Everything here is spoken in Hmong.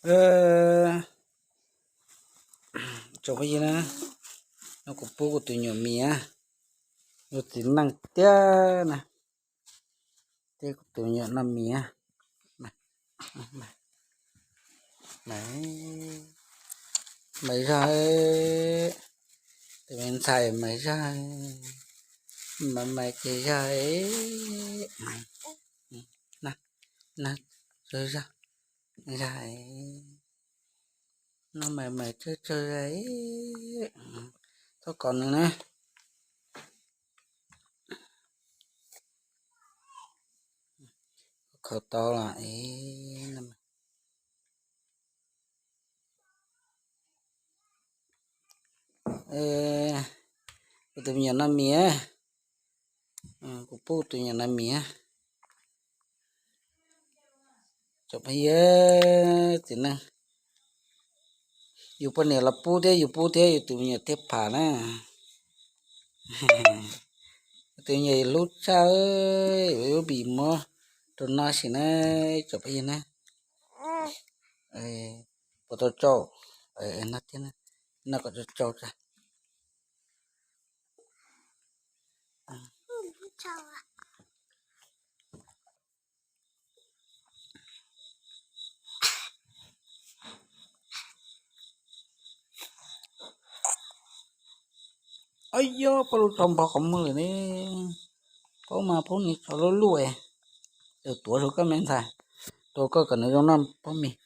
Tsoom phooj ywg na, no kuv pub kuv tus me nyuam mis, yus txiv neej tiag na, thiab kuv tus me nyuam noj mis. Mas zog, tus me ntxhais mas zog, mas mas ces zog, na, zog, zog, no mas mas tsawg tsawg, txhob kov nws na. Khaws tau los, kuv tus me nyuam noj mis, kuv pub kuv tus me nyuam noj mis. Tsoom phooj ywg, txiv neej, yus poj niam los pub thiab, yus pub thiab yus tus me nyuam thiaj pham na. Tus me nyuam hlub tshaj, lub mis muab rau noj sim na, tsoom phooj ywg na. Puas tau tsau? Noj thiab, noj kom tsau tsau tsa. Ab, yog pab lub tsau npog qhov muag lawm ne. Paub mas pub nws tsau lub luj, tuav rau koj me ntxhais, tuav koj kom nws zoo noj pob mis.